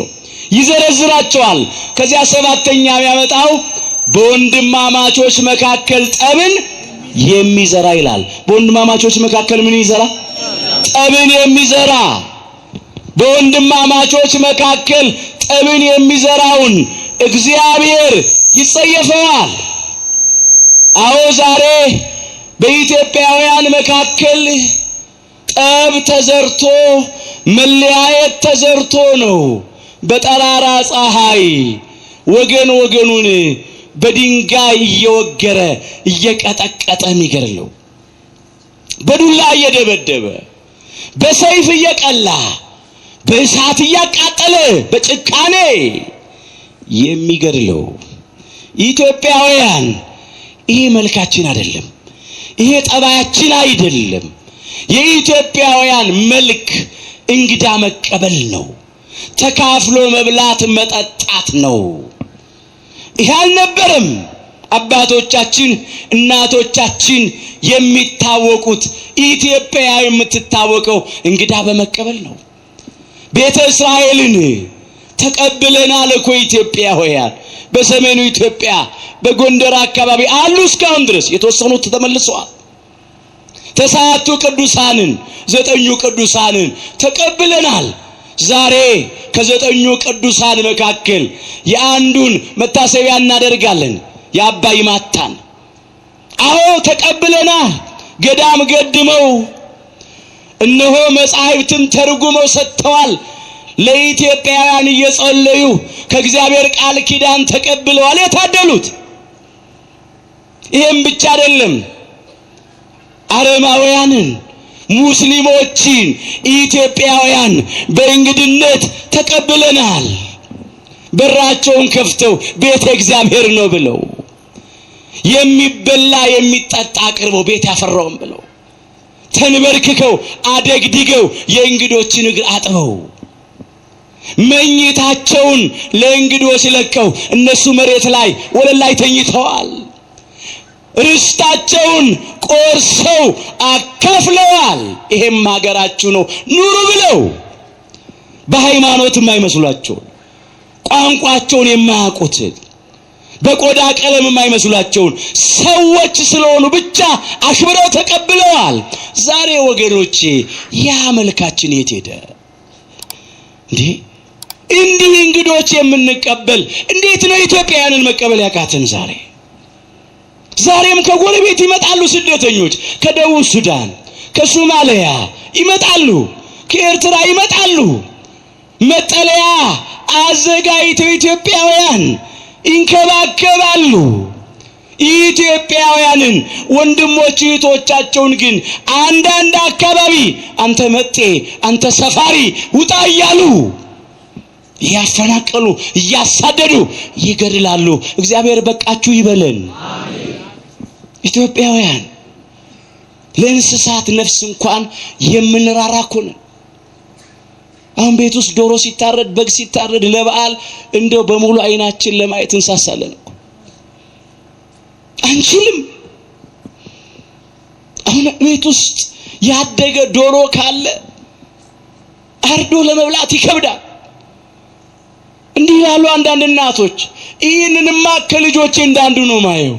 ይዘረዝራቸዋል። ከዚያ 7ኛ የሚያመጣው በወንድማማቾች መካከል ጠብን የሚዘራ ይላል። በወንድማማቾች መካከል ምን ይዘራ? ጠብን የሚዘራ። በወንድማማቾች መካከል ጠብን የሚዘራውን እግዚአብሔር ይጸየፈዋል። አዎ ዛሬ በኢትዮጵያውያን መካከል ጠብ ተዘርቶ መለያየት ተዘርቶ ነው በጠራራ ፀሐይ ወገን ወገኑን በድንጋይ እየወገረ እየቀጠቀጠ የሚገድለው፣ በዱላ እየደበደበ፣ በሰይፍ እየቀላ፣ በእሳት እያቃጠለ በጭካኔ የሚገድለው። ኢትዮጵያውያን ይሄ መልካችን አይደለም፣ ይሄ ጠባያችን አይደለም። የኢትዮጵያውያን መልክ እንግዳ መቀበል ነው፣ ተካፍሎ መብላት መጠጣት ነው። ይሄ አልነበረም አባቶቻችን እናቶቻችን የሚታወቁት። ኢትዮጵያ የምትታወቀው እንግዳ በመቀበል ነው። ቤተ እስራኤልን ተቀብለናል እኮ ኢትዮጵያውያን። በሰሜኑ ኢትዮጵያ በጎንደር አካባቢ አሉ እስካሁን ድረስ የተወሰኑት ተመልሰዋል። 9 ቅዱሳንን 9 ቅዱሳንን ተቀብለናል። ዛሬ ከ9 ቅዱሳን መካከል የአንዱን መታሰቢያ እናደርጋለን፣ የአባ ይማታን። አዎ ተቀብለናል። ገዳም ገድመው እነሆ መጻሕፍትን ተርጉመው ሰጥተዋል። ለኢትዮጵያውያን እየጸለዩ ከእግዚአብሔር ቃል ኪዳን ተቀብለዋል የታደሉት። ይሄም ብቻ አይደለም፣ አረማውያንን ሙስሊሞችን ኢትዮጵያውያን በእንግድነት ተቀብለናል። በራቸውን ከፍተው ቤተ እግዚአብሔር ነው ብለው የሚበላ የሚጠጣ አቅርበው ቤት ያፈራውን ብለው ተንበርክከው አደግድገው የእንግዶችን እግር አጥበው መኝታቸውን ለእንግዶች ለቀው እነሱ መሬት ላይ ወለል ላይ ተኝተዋል። ርስታቸውን ቆርሰው አካፍለዋል። ይሄም ሀገራችሁ ነው ኑሩ ብለው በሃይማኖት የማይመስሏቸው ቋንቋቸውን የማያውቁት በቆዳ ቀለም የማይመስሏቸውን ሰዎች ስለሆኑ ብቻ አክብረው ተቀብለዋል። ዛሬ ወገኖቼ ያ መልካችን የት ሄደ እንዴ? እንዲህ እንግዶች የምንቀበል እንዴት ነው ኢትዮጵያውያንን መቀበል ያቃተን? ዛሬም ከጎረቤት ይመጣሉ ስደተኞች፣ ከደቡብ ሱዳን፣ ከሶማሊያ ይመጣሉ፣ ከኤርትራ ይመጣሉ። መጠለያ አዘጋጅተው ኢትዮጵያውያን ይንከባከባሉ። ኢትዮጵያውያንን ወንድሞች እህቶቻቸውን ግን አንዳንድ አካባቢ አንተ መጤ፣ አንተ ሰፋሪ ውጣ እያሉ እያፈናቀሉ እያሳደዱ ይገድላሉ። እግዚአብሔር በቃችሁ ይበለን። ኢትዮጵያውያን ለእንስሳት ነፍስ እንኳን የምንራራ እኮ ነን። አሁን ቤት ውስጥ ዶሮ ሲታረድ፣ በግ ሲታረድ ለበዓል እንደው በሙሉ አይናችን ለማየት እንሳሳለን እኮ፣ አንችልም። አሁን ቤት ውስጥ ያደገ ዶሮ ካለ አርዶ ለመብላት ይከብዳል። እንዲህ ያሉ አንዳንድ እናቶች ይህንንማ ከልጆቼ እንዳንዱ ነው ማየው።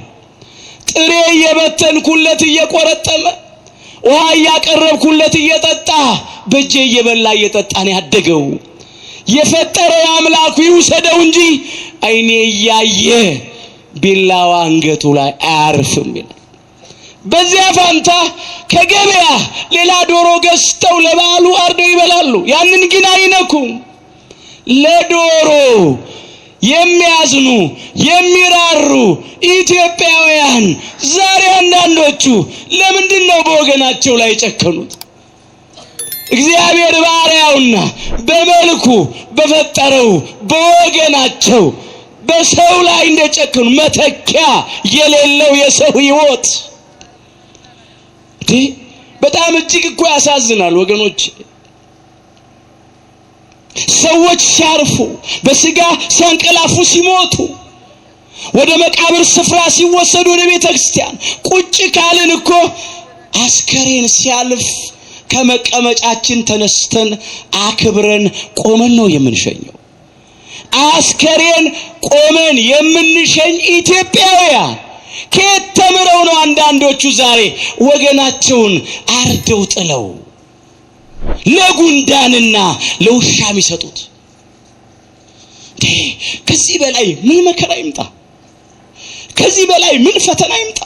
ጥሬ እየበተንኩለት እየቆረጠመ፣ ውሃ እያቀረብኩለት እየጠጣ፣ በእጄ እየበላ እየጠጣ ነው ያደገው። የፈጠረው አምላኩ ይውሰደው እንጂ አይኔ እያየ ቢላዋ አንገቱ ላይ አያርፍም ይላል። በዚያ ፋንታ ከገበያ ሌላ ዶሮ ገዝተው ለበዓሉ አርደው ይበላሉ። ያንን ግን አይነኩም። ለዶሮ የሚያዝኑ የሚራሩ ኢትዮጵያውያን ዛሬ አንዳንዶቹ ለምንድን ነው በወገናቸው ላይ የጨከኑት? እግዚአብሔር ባሪያውና በመልኩ በፈጠረው በወገናቸው በሰው ላይ እንደጨከኑ፣ መተኪያ የሌለው የሰው ሕይወት በጣም እጅግ እኮ ያሳዝናል ወገኖች። ሰዎች ሲያርፉ፣ በስጋ ሲያንቀላፉ፣ ሲሞቱ፣ ወደ መቃብር ስፍራ ሲወሰዱ፣ ወደ ቤተ ክርስቲያን ቁጭ ካልን እኮ አስከሬን ሲያልፍ ከመቀመጫችን ተነስተን አክብረን ቆመን ነው የምንሸኘው። አስከሬን ቆመን የምንሸኝ ኢትዮጵያውያን ከየት ተምረው ነው አንዳንዶቹ ዛሬ ወገናቸውን አርደው ጥለው ለጉንዳንና ለውሻ የሚሰጡት? ከዚህ በላይ ምን መከራ ይምጣ? ከዚህ በላይ ምን ፈተና ይምጣ?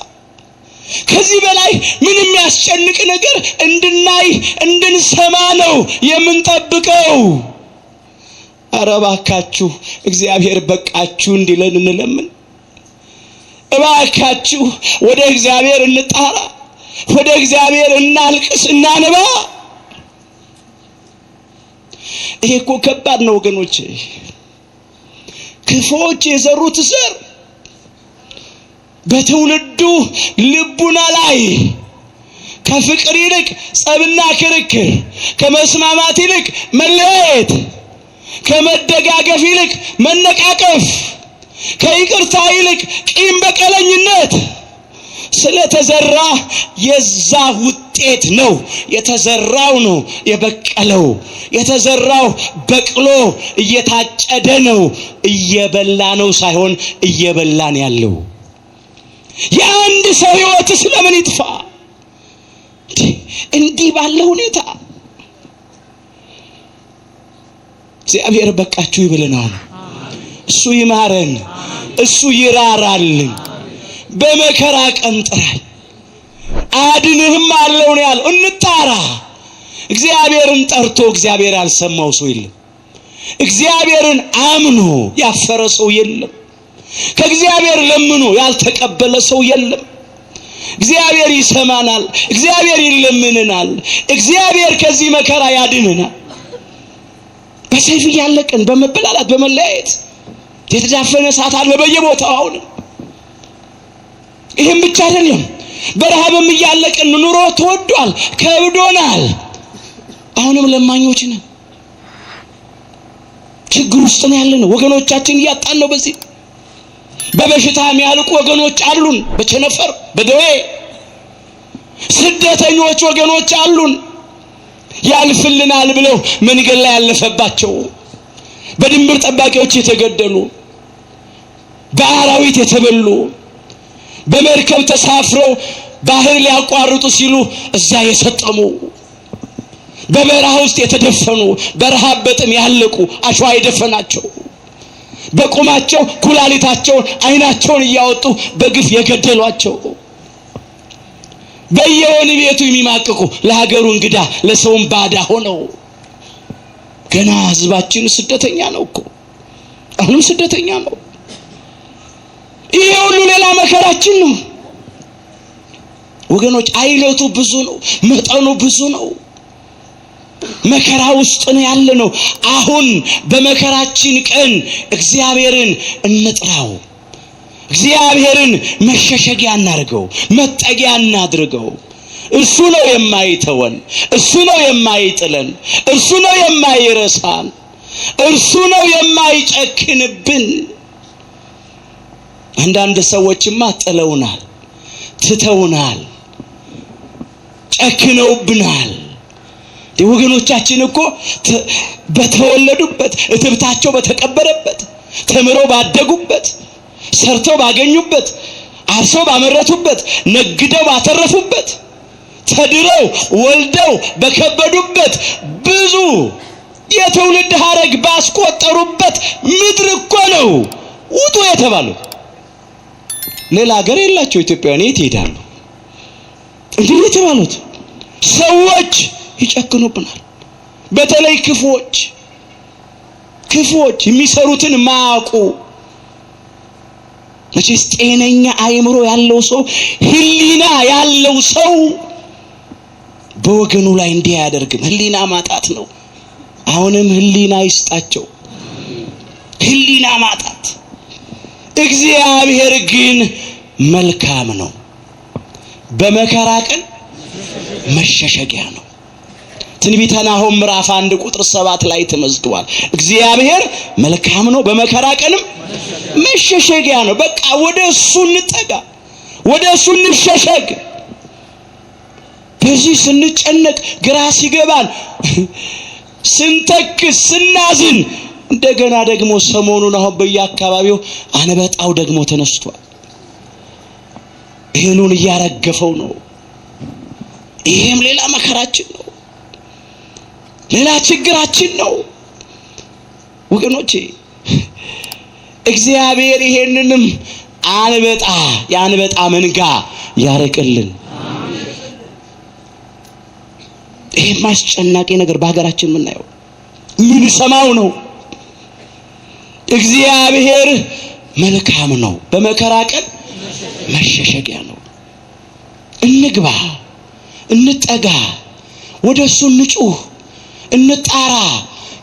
ከዚህ በላይ ምን የሚያስጨንቅ ነገር እንድናይ እንድንሰማ ነው የምንጠብቀው? ኧረ እባካችሁ እግዚአብሔር በቃችሁ እንዲለን እንለምን። እባካችሁ ወደ እግዚአብሔር እንጣራ፣ ወደ እግዚአብሔር እናልቅስ፣ እናንባ። ይሄ እኮ ከባድ ነው ወገኖች። ክፉዎች የዘሩት ዘር በትውልዱ ልቡና ላይ ከፍቅር ይልቅ ጸብና ክርክር፣ ከመስማማት ይልቅ መለያየት፣ ከመደጋገፍ ይልቅ መነቃቀፍ፣ ከይቅርታ ይልቅ ቂም በቀለኝነት ስለተዘራ የዛ ውጤት ነው። የተዘራው ነው የበቀለው። የተዘራው በቅሎ እየታጨደ ነው። እየበላ ነው ሳይሆን እየበላን ያለው። የአንድ ሰው ሕይወት ስለምን ይጥፋ? እንዲህ ባለ ሁኔታ እግዚአብሔር በቃችሁ ይበለን። አሁን እሱ ይማረን፣ እሱ ይራራልን። በመከራ ቀን ጥራኝ አድንህም አለው ነው ያለው። እንጣራ። እግዚአብሔርን ጠርቶ እግዚአብሔር ያልሰማው ሰው የለም። እግዚአብሔርን አምኖ ያፈረ ሰው የለም። ከእግዚአብሔር ለምኖ ያልተቀበለ ሰው የለም። እግዚአብሔር ይሰማናል። እግዚአብሔር ይለምንናል። እግዚአብሔር ከዚህ መከራ ያድንናል። በሰይፍ እያለቅን፣ በመበላላት፣ በመለያየት የተዳፈነ እሳት አለ በየቦታው አሁን። ይህም ብቻ አይደለም፣ በረሃብም እያለቅን፣ ኑሮ ተወዷል፣ ከብዶናል። አሁንም ለማኞች ነን። ችግር ውስጥ ነው ያለነው። ወገኖቻችን እያጣን ነው። በዚህ በበሽታ የሚያልቁ ወገኖች አሉን፣ በቸነፈር በደዌ። ስደተኞች ወገኖች አሉን። ያልፍልናል ብለው መንገድ ላይ ያለፈባቸው፣ በድንበር ጠባቂዎች የተገደሉ፣ በአራዊት የተበሉ፣ በመርከብ ተሳፍረው ባህር ሊያቋርጡ ሲሉ እዛ የሰጠሙ፣ በበረሃ ውስጥ የተደፈኑ፣ በረሃብ በጥም ያለቁ፣ አሸዋ የደፈናቸው፣ በቁማቸው ኩላሊታቸውን አይናቸውን እያወጡ በግፍ የገደሏቸው፣ በየወህኒ ቤቱ የሚማቅቁ፣ ለሀገሩ እንግዳ ለሰውም ባዳ ሆነው፣ ገና ህዝባችን ስደተኛ ነው እኮ፣ አሁንም ስደተኛ ነው። ይሄ ሁሉ ሌላ መከራችን ነው ወገኖች። አይነቱ ብዙ ነው፣ መጠኑ ብዙ ነው። መከራ ውስጥ ነው ያለ ነው። አሁን በመከራችን ቀን እግዚአብሔርን እንጥራው። እግዚአብሔርን መሸሸጊያ እናድርገው፣ መጠጊያ እናድርገው። እርሱ ነው የማይተወን፣ እርሱ ነው የማይጥለን፣ እርሱ ነው የማይረሳን፣ እርሱ ነው የማይጨክንብን። አንዳንድ ሰዎችማ ጥለውናል፣ ትተውናል፣ ጨክነውብናል። ወገኖቻችን እኮ በተወለዱበት እትብታቸው በተቀበረበት ተምረው ባደጉበት ሰርተው ባገኙበት አርሰው ባመረቱበት ነግደው ባተረፉበት ተድረው ወልደው በከበዱበት ብዙ የትውልድ ሐረግ ባስቆጠሩበት ምድር እኮ ነው ውጡ የተባሉት። ሌላ ሀገር የላቸው ኢትዮጵያውያን የት ይሄዳሉ? እንዲህ የተባሉት ሰዎች ይጨክኑብናል። በተለይ ክፉዎች ክፉዎች የሚሰሩትን ማያውቁ። መቼስ ጤነኛ አእምሮ ያለው ሰው፣ ሕሊና ያለው ሰው በወገኑ ላይ እንዲህ አያደርግም። ሕሊና ማጣት ነው። አሁንም ሕሊና ይስጣቸው። ሕሊና ማጣት። እግዚአብሔር ግን መልካም ነው፣ በመከራ ቀን መሸሸጊያ ነው። ትንቢተ ናሆም ምዕራፍ 1 ቁጥር 7 ላይ ተመዝግቧል። እግዚአብሔር መልካም ነው፣ በመከራ ቀንም መሸሸጊያ ነው። በቃ ወደ እሱ እንጠጋ፣ ወደ እሱ እንሸሸግ። በዚህ ስንጨነቅ፣ ግራ ሲገባን፣ ስንተክስ፣ ስናዝን፣ እንደገና ደግሞ ሰሞኑን አሁን በየአካባቢው አንበጣው ደግሞ ተነስቷል። እህሉን እያረገፈው ነው። ይሄም ሌላ መከራችን ነው፣ ሌላ ችግራችን ነው ወገኖቼ። እግዚአብሔር ይሄንንም አንበጣ የአንበጣ መንጋ ያርቅልን። ይሄም አስጨናቂ ነገር በሀገራችን የምናየው የምንሰማው ነው። እግዚአብሔር መልካም ነው፣ በመከራ ቀን መሸሸጊያ ነው። እንግባ፣ እንጠጋ፣ ወደ እሱ እንጩህ፣ እንጣራ።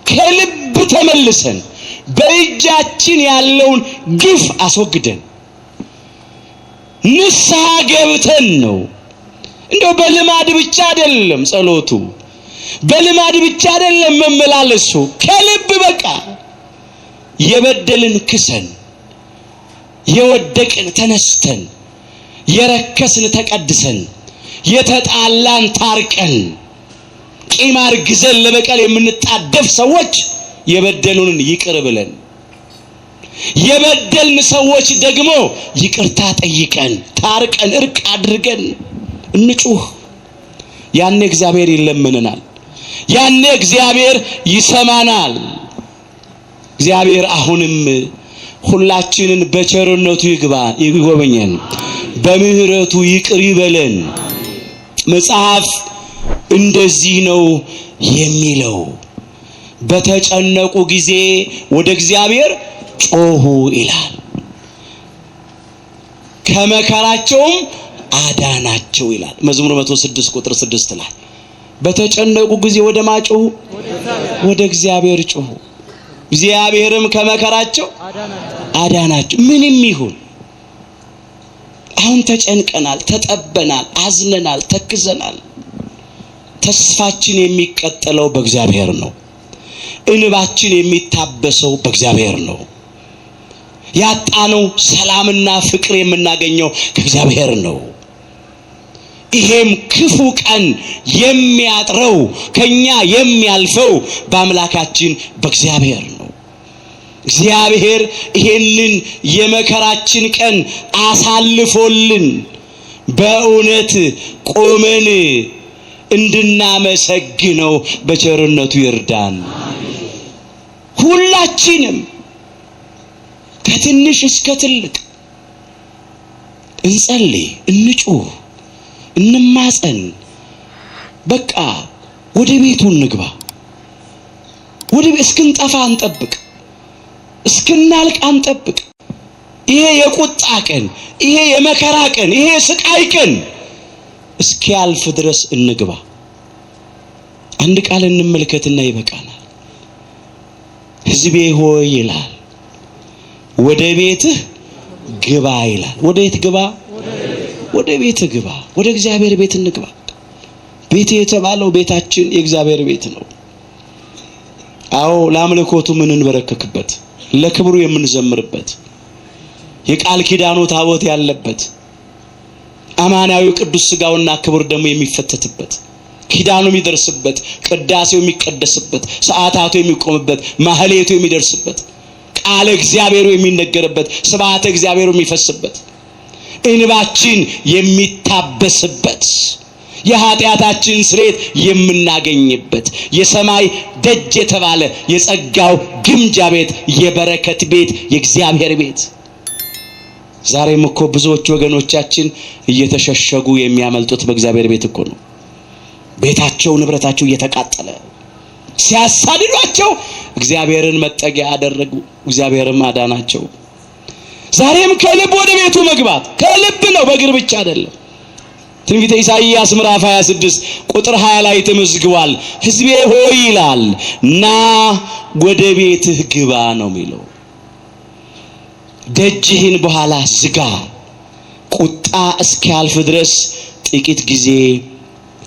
ከልብ ተመልሰን በእጃችን ያለውን ግፍ አስወግደን ንስሐ ገብተን ነው። እንደው በልማድ ብቻ አይደለም ጸሎቱ፣ በልማድ ብቻ አይደለም መመላለሱ። ከልብ በቃ የበደልን ክሰን፣ የወደቅን ተነስተን፣ የረከስን ተቀድሰን፣ የተጣላን ታርቀን፣ ቂም አርግዘን ለበቀል የምንጣደፍ ሰዎች የበደሉንን ይቅር ብለን፣ የበደልን ሰዎች ደግሞ ይቅርታ ጠይቀን ታርቀን እርቅ አድርገን እንጩህ። ያኔ እግዚአብሔር ይለምነናል። ያኔ እግዚአብሔር ይሰማናል። እግዚአብሔር አሁንም ሁላችንን በቸርነቱ ይግባ ይጎበኘን፣ በምህረቱ ይቅር ይበለን። መጽሐፍ እንደዚህ ነው የሚለው፣ በተጨነቁ ጊዜ ወደ እግዚአብሔር ጮሁ ይላል፣ ከመከራቸውም አዳናቸው ይላል። መዝሙር 106 ቁጥር 6 ላይ በተጨነቁ ጊዜ ወደ ማን ጮሁ? ወደ እግዚአብሔር ጮሁ። እግዚአብሔርም ከመከራቸው አዳናቸው። ምንም ይሁን አሁን ተጨንቀናል፣ ተጠበናል፣ አዝነናል፣ ተክዘናል። ተስፋችን የሚቀጠለው በእግዚአብሔር ነው። እንባችን የሚታበሰው በእግዚአብሔር ነው። ያጣነው ሰላምና ፍቅር የምናገኘው ከእግዚአብሔር ነው። ይሄም ክፉ ቀን የሚያጥረው ከኛ የሚያልፈው በአምላካችን በእግዚአብሔር ነው። እግዚአብሔር ይሄንን የመከራችን ቀን አሳልፎልን በእውነት ቆመን እንድናመሰግነው በቸርነቱ ይርዳን። ሁላችንም ከትንሽ እስከ ትልቅ እንጸልይ፣ እንጩህ፣ እንማጸን። በቃ ወደ ቤቱ እንግባ። ወደ ቤት እስክንጠፋ አንጠብቅ፣ እስክናልቅ አንጠብቅ። ይሄ የቁጣ ቀን፣ ይሄ የመከራ ቀን፣ ይሄ የስቃይ ቀን እስኪያልፍ ድረስ እንግባ። አንድ ቃል እንመልከትና ይበቃናል። ሕዝቤ ሆይ ይላል ወደ ቤትህ ግባ ይላል። ወደ የት ግባ? ወደ ቤትህ ግባ። ወደ እግዚአብሔር ቤት እንግባ። ቤት የተባለው ቤታችን የእግዚአብሔር ቤት ነው። አዎ ለአምልኮቱ የምንበረከክበት፣ ለክብሩ የምንዘምርበት፣ የቃል ኪዳኑ ታቦት ያለበት፣ አማናዊ ቅዱስ ስጋውና ክቡር ደሙ የሚፈተትበት፣ ኪዳኑ የሚደርስበት፣ ቅዳሴው የሚቀደስበት፣ ሰዓታቱ የሚቆምበት፣ ማህሌቱ የሚደርስበት፣ ቃለ እግዚአብሔሩ የሚነገርበት፣ ስብሐተ እግዚአብሔሩ የሚፈስበት፣ እንባችን የሚታበስበት፣ የኃጢአታችን ስርየት የምናገኝበት፣ የሰማይ ደጅ የተባለ የጸጋው ግምጃ ቤት፣ የበረከት ቤት፣ የእግዚአብሔር ቤት። ዛሬም እኮ ብዙዎች ወገኖቻችን እየተሸሸጉ የሚያመልጡት በእግዚአብሔር ቤት እኮ ነው። ቤታቸው ንብረታቸው እየተቃጠለ ሲያሳድዷቸው እግዚአብሔርን መጠጊያ አደረጉ። እግዚአብሔርም አዳናቸው። ዛሬም ከልብ ወደ ቤቱ መግባት ከልብ ነው፣ በእግር ብቻ አይደለም። ትንቢተ ኢሳይያስ ምዕራፍ 26 ቁጥር 20 ላይ ተመዝግቧል። ሕዝቤ ሆይ ይላል ና ወደ ቤትህ ግባ ነው የሚለው። ደጅህን በኋላ ዝጋ፣ ቁጣ እስኪያልፍ ድረስ ጥቂት ጊዜ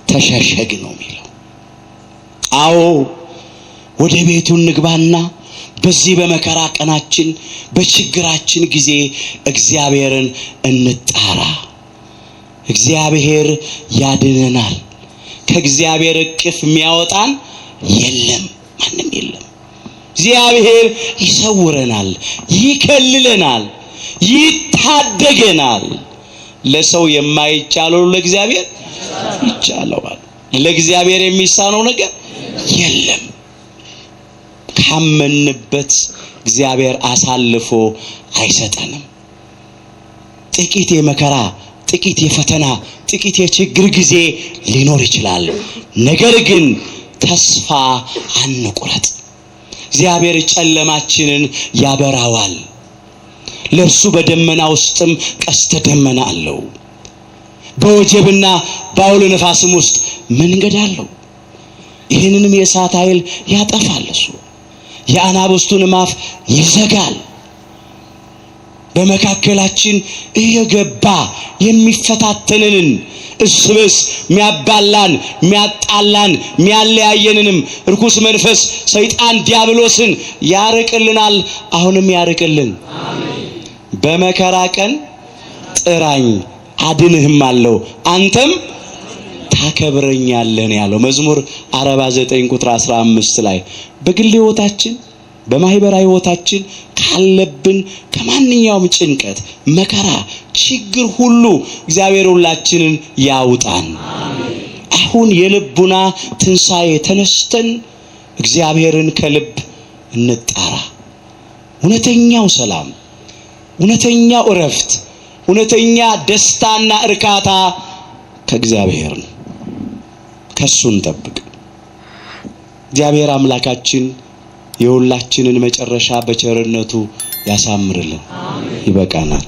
ተሸሸግ ነው የሚለው። አዎ ወደ ቤቱ እንግባና በዚህ በመከራ ቀናችን በችግራችን ጊዜ እግዚአብሔርን እንጣራ። እግዚአብሔር ያድነናል። ከእግዚአብሔር እቅፍ የሚያወጣን የለም፣ ማንም የለም። እግዚአብሔር ይሰውረናል፣ ይከልለናል፣ ይታደገናል። ለሰው የማይቻለው ለእግዚአብሔር ይቻለዋል። ለእግዚአብሔር የሚሳነው ነገር የለም። ካመንበት እግዚአብሔር አሳልፎ አይሰጠንም። ጥቂት የመከራ፣ ጥቂት የፈተና፣ ጥቂት የችግር ጊዜ ሊኖር ይችላል። ነገር ግን ተስፋ አንቁረጥ። እግዚአብሔር ጨለማችንን ያበራዋል። ለእርሱ በደመና ውስጥም ቀስተ ደመና አለው። በወጀብና በአውሎ ነፋስም ውስጥ መንገድ አለው። ይህንንም የእሳት ኃይል ያጠፋል። እሱ የአናብስቱንም አፍ ይዘጋል። በመካከላችን እየገባ የሚፈታተንንን እርስ በርስ የሚያባላን፣ የሚያጣላን፣ የሚያለያየንንም ርኩስ መንፈስ ሰይጣን ዲያብሎስን ያርቅልናል። አሁንም ያርቅልን። በመከራ ቀን ጥራኝ አድንህም አለው አንተም ታከብረኛለህ ያለው መዝሙር 49 ቁጥር 15 ላይ። በግል ሕይወታችን በማህበራዊ ሕይወታችን ካለብን ከማንኛውም ጭንቀት፣ መከራ፣ ችግር ሁሉ እግዚአብሔር ሁላችንን ያውጣን። አሁን የልቡና ትንሣኤ ተነስተን እግዚአብሔርን ከልብ እንጣራ። እውነተኛው ሰላም፣ እውነተኛው እረፍት፣ እውነተኛ ደስታና እርካታ ከእግዚአብሔር ነው። ከሱ እንጠብቅ። እግዚአብሔር አምላካችን የሁላችንን መጨረሻ በቸርነቱ ያሳምርልን። ይበቃናል።